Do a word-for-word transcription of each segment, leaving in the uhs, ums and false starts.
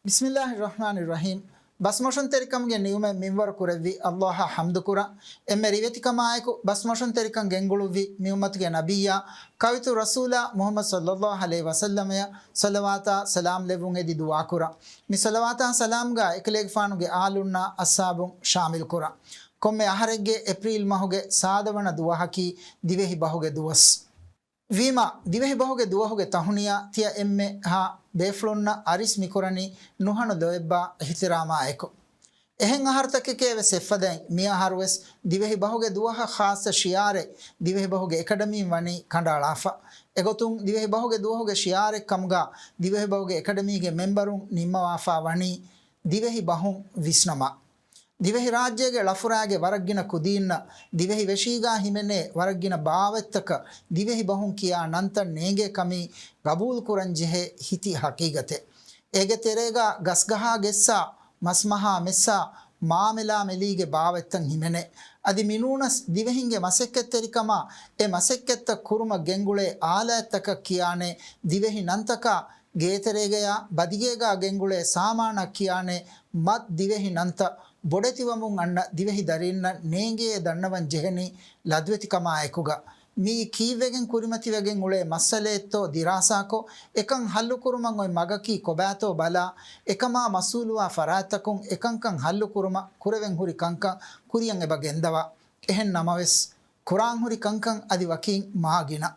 ބިސްމިއްލާހި ރަޙްމާނި ރަޙީމް. ބަސްމޮށުންތެރިކަމުގެ ނިޢުމަތް މިންވަރު ކުރެއްވި އައްލާހަށް ޙަމްދުކުރަން. އެންމެ ރިވެތިކަމާއެކު، ބަސްމޮށުންތެރިކަން ގެންގުޅުއްވި މިއުއްމަތުގެ ނަބިއްޔާ، ކައުތު ރަސޫލާ މުޙައްމަދު ޞައްލައްލާހު ޢަލައިހި ވަސައްލަމަޔަށް ޞަލަވާތާ ސަލާމް ލެއްވުން އެދި ދުޢާކުރަން. މި ޞަލަވާތާ ސަލާމްގަ އެކަލޭގެފާނުގެ އާލުންނާ އަޞްޙާބުން ޝާމިލްކުރަން. ކޮންމެ އަހަރެއްގެ އޭޕްރީލް މަހުގެ ސާދަވަނަ ދުވަހަކީ ދިވެހި ބަހުގެ ދުވަސް. ވީމާ، ދިވެހި ބަހުގެ ދުވަހުގެ ތަހުނިޔާ ތިޔަ އެންމެހާ ބޭފުޅުންނަށް އަރިސް މިކުރަނީ ނުހަނު ލޯތްބާ އިޙްތިރާމާއެކު. އެހެން އަހަރުތަކެކޭ ވެސް އެއްފަދައިން، މިއަހަރު ވެސް ދިވެހި ބަހުގެ ދުވަހަށް ޚާއްޞަ ޝިޢާރެއް ދިވެހި ބަހުގެ އެކަޑަމީން ވަނީ ކަނޑައަޅާފަ. އެގޮތުން ދިވެހި ބަހުގެ ދުވަހުގެ ޝިޢާރެއް ކަމުގަ ދިވެހި ބަހުގެ އެކަޑަމީގެ މެމްބަރުން ނިންމަވާފަ ވަނީ ދިވެހި ބަހުން ވިސްނަމާ. ދިވެހިރާއްޖޭގެ ޅަފުރާގެ ވަރަށްގިނަ ކުދީންނަށް ދިވެހި ވެށީގާ ހިމެނޭ ވަރަށްގިނަ ބާވަތްތަކަށް ދިވެހި ބަހުން ކިޔާ ނަންތައް ނޭނގޭ ކަމީ ގަބޫލުކުރަން ޖެހޭ ހިތި ހަޤީގަތެއް. އޭގެ ތެރޭގާ ގަސްގަހާ ގެއްސާ، މަސްމަހާ މެއްސާ، މާމެލާ މެލީގެ ބާވަތްތައް ހިމެނޭ. އަދި މިނޫނަސް ދިވެހިންގެ މަސައްކަތްތެރިކަމާ އެ މަސައްކަތްތައް ކުރުމަށް ގެންގުޅޭ އާލާތްތަކަށް ކިޔާނެ ދިވެހި ނަންތަކާ، ގޭތެރޭގަޔާ ބަދިގޭގާ ގެންގުޅޭ ސާމާނަށް ކިޔާނެ މަ ދިވެހި ނަންތައް ބޮޑެތިވަމުން އަންނަ ދިވެހި ދަރީންނަށް ނޭނގޭ ދަންނަވަން ޖެހެނީ ލަދުވެތިކަމާއެކުގަ. މިއީ ކީއްވެގެން ކުރިމަތިވެގެން އުޅޭ މައްސަލައެއްތޯ ދިރާސާކޮށް، އެކަން ހައްލުކުރުމަށް އޮތް މަގަކީ ކޮބާތޯ ބަލާ، އެކަމާ މަސްއޫލުވާ ފަރާތްތަކުން އެކަންކަން ހައްލުކުރުމަށް ކުރެވެން ހުރި ކަންކަން ކުރިޔަށް އެބަ ގެންދަވާ. އެހެން ނަމަވެސް، ކުރާން ހުރި ކަންކަން އަދި ވަކީން މާ ގިނަ.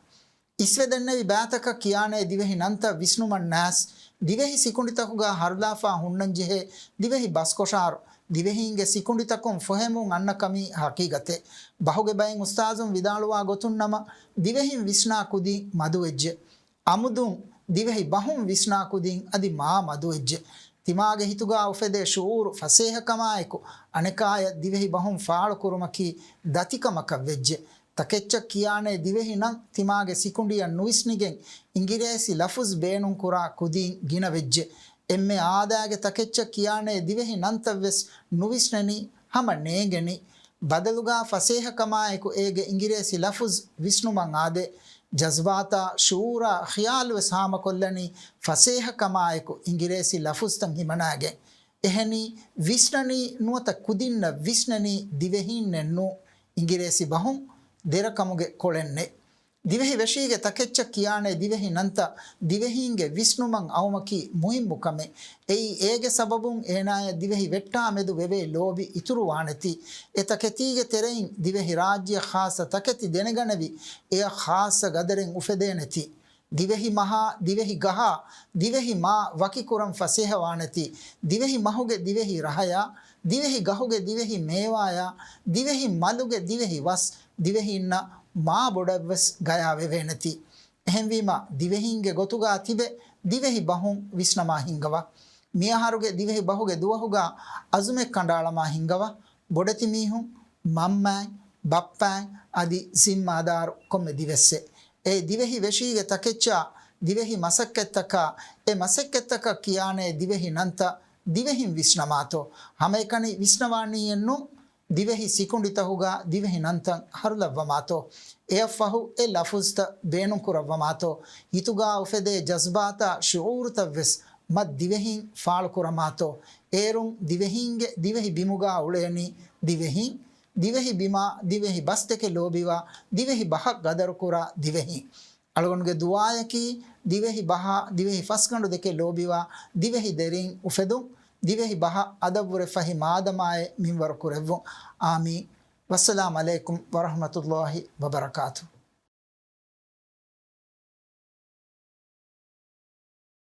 އިސްވެ ދެންނެވި ބައިތަކަށް ކިޔާނޭ ދިވެހި ނަންތައް ވިސްނުމަށް ނާސް، ދިވެހި ސިކުނޑިތަކުގާ ހަރުލާފާ ހުންނަންޖެހޭ ދިވެހި ބަސްކޮށާރު، ދިވެހީންގެ ސިކުނޑިތަކުން ފޮހެމުން އަންނަ ކަމީ ހަޤީގަތެއް. ބަހުގެ ބައެއް އުސްތާޒުން ވިދާޅުވާ ގޮތުން ނަމަ، ދިވެހިން ވިސްނާ ކުދީން މަދުވެއްޖެ. އަމުދުން ދިވެހި ބަހުން ވިސްނާ ކުދީން އަދި މާ މަދުވެއްޖެ. ތިމާގެ ހިތުގާ އުފެދޭ ޝުޢޫރު ފަސޭހަކަމާއެކު، އަނެކާޔަށް ދިވެހި ބަހުން ފާޅުކުރުމަކީ ދަތިކަމަކަށް ވެއްޖެ. ތަކެއްޗަށް ކިޔާނޭ ދިވެހި ނަން ތިމާގެ ސިކުނޑިއަށް ނުވިސްނިގެން އިނގިރޭސި ލަފުޒް ބޭނުންކުރާ ކުދީން ގިނަ ވެއްޖެ. އެންމެ އާދައިގެ ތަކެއްޗަށް ކިޔާނޭ ދިވެހި ނަންތައްވެސް ނުވިސްނެނީ ހަމަ ނޭނގެނީ. ބަދަލުގާ ފަސޭހަކަމާއެކު އޭގެ އިނގިރޭސި ލަފުޒް ވިސްނުމަށް އާދޭ. ޖަޒްބާތާ، ޝުޢޫރާ، ޚިޔާލުވެސް ހާމަކޮށްލަނީ ފަސޭހަކަމާއެކު އިނގިރޭސި ލަފުޒްތައް ހިމަނާގެން. އެހެނީ، ވިސްނަނީ ނުވަތަ ކުދިންނަށް ވިސްނެނީ ދިވެހީންނެއްނޫ، އިނގިރޭސި ބަހުން ދެރަކަމުގެ ކޮޅެއްނެއް. ދިވެހި ވެށީގެ ތަކެއްޗަށް ކިޔާނޭ ދިވެހި ނަންތައް ދިވެހީންގެ ވިސްނުމަށް އައުމަކީ މުހިއްމު ކަމެއް. އެއީ އޭގެ ސަބަބުން އޭނާޔަށް ދިވެހި ވެއްޓާ މެދު ވެވޭ ލޯބި އިތުރުވާނެތީ. އެ ތަކެތީގެ ތެރެއިން ދިވެހިރާއްޖެއަށް ޚާއްޞަ ތަކެތި ދެނެގަނެވި، އެޔަށް ޚާއްޞަ ގަދަރެއް އުފެދޭނެތީ. ދިވެހި މަހާ، ދިވެހި ގަހާ، ދިވެހި މާ ވަކިކުރަން ފަސޭހަވާނެތީ. ދިވެހި މަހުގެ ދިވެހި ރަހަޔާ، ދިވެހި ގަހުގެ ދިވެހި މޭވާޔާ، ދިވެހި މަލުގެ ދިވެހި ވަސް، ދިވެހީންނަށް މާ ބޮޑަށްވެސް ގަޔާވެވޭނެތީ. އެހެންވީމާ، ދިވެހީންގެ ގޮތުގާ ތިބެ ދިވެހި ބަހުން ވިސްނަމާ ހިންގަވާ. މިއަހަރުގެ ދިވެހި ބަހުގެ ދުވަހުގާ އަޒުމެއް ކަނޑައަޅަމާ ހިންގަވާ. ބޮޑެތި މީހުން، މަންމައިން، ބައްޕައިން އަދި ޒިންމާދާރު ކޮންމެ ދިވެއްސެއް. އެ ދިވެހި ވެށީގެ ތަކެއްޗާ، ދިވެހި މަސައްކަތްތަކާ، އެ މަސައްކަތްތަކަށް ކިޔާނޭ ދިވެހި ނަންތައް ދިވެހިން ވިސްނަމާތޯ. ހަމައެކަނި ވިސްނަވާނީއެއްނު، ދިވެހި ސިކުނޑިތަހުގާ ދިވެހި ނަންތައް ހަރުލައްވަމާތޯ. އެއަށްފަހު އެ ލަފުޒްތައް ބޭނުންކުރައްވަމާތޯ. ހިތުގާ އުފެދޭ ޖަޒްބާތާ ޝުޢޫރުތައްވެސް މަ ދިވެހިން ފާޅުކުރަމާތޯ. އޭރުން ދިވެހީންގެ ދިވެހި ބިމުގާ އުޅޭނީ ދިވެހީން. ދިވެހި ބިމާ ދިވެހި ބަސްދެކެ ލޯބިވާ، ދިވެހި ބަހަށް ގަދަރުކުރާ ދިވެހީން. އަޅުގަނޑުގެ ދުޢާޔަކީ، ދިވެހި ބަހާ، ދިވެހި ފަސްގަނޑު ދެކެ ލޯބިވާ، ދިވެހި ދެރީން އުފެދުން، ދިވެހި ބަހަށް އަދަށްވުރެ ފަހި މާދަމާއެއް މިންވަރު ކުރެއްވުން. އާމީން. ވައްސަލާމް ޢަލައިކުމް ވަރަޙްމަތުﷲި ވަބަރަކާތުހު.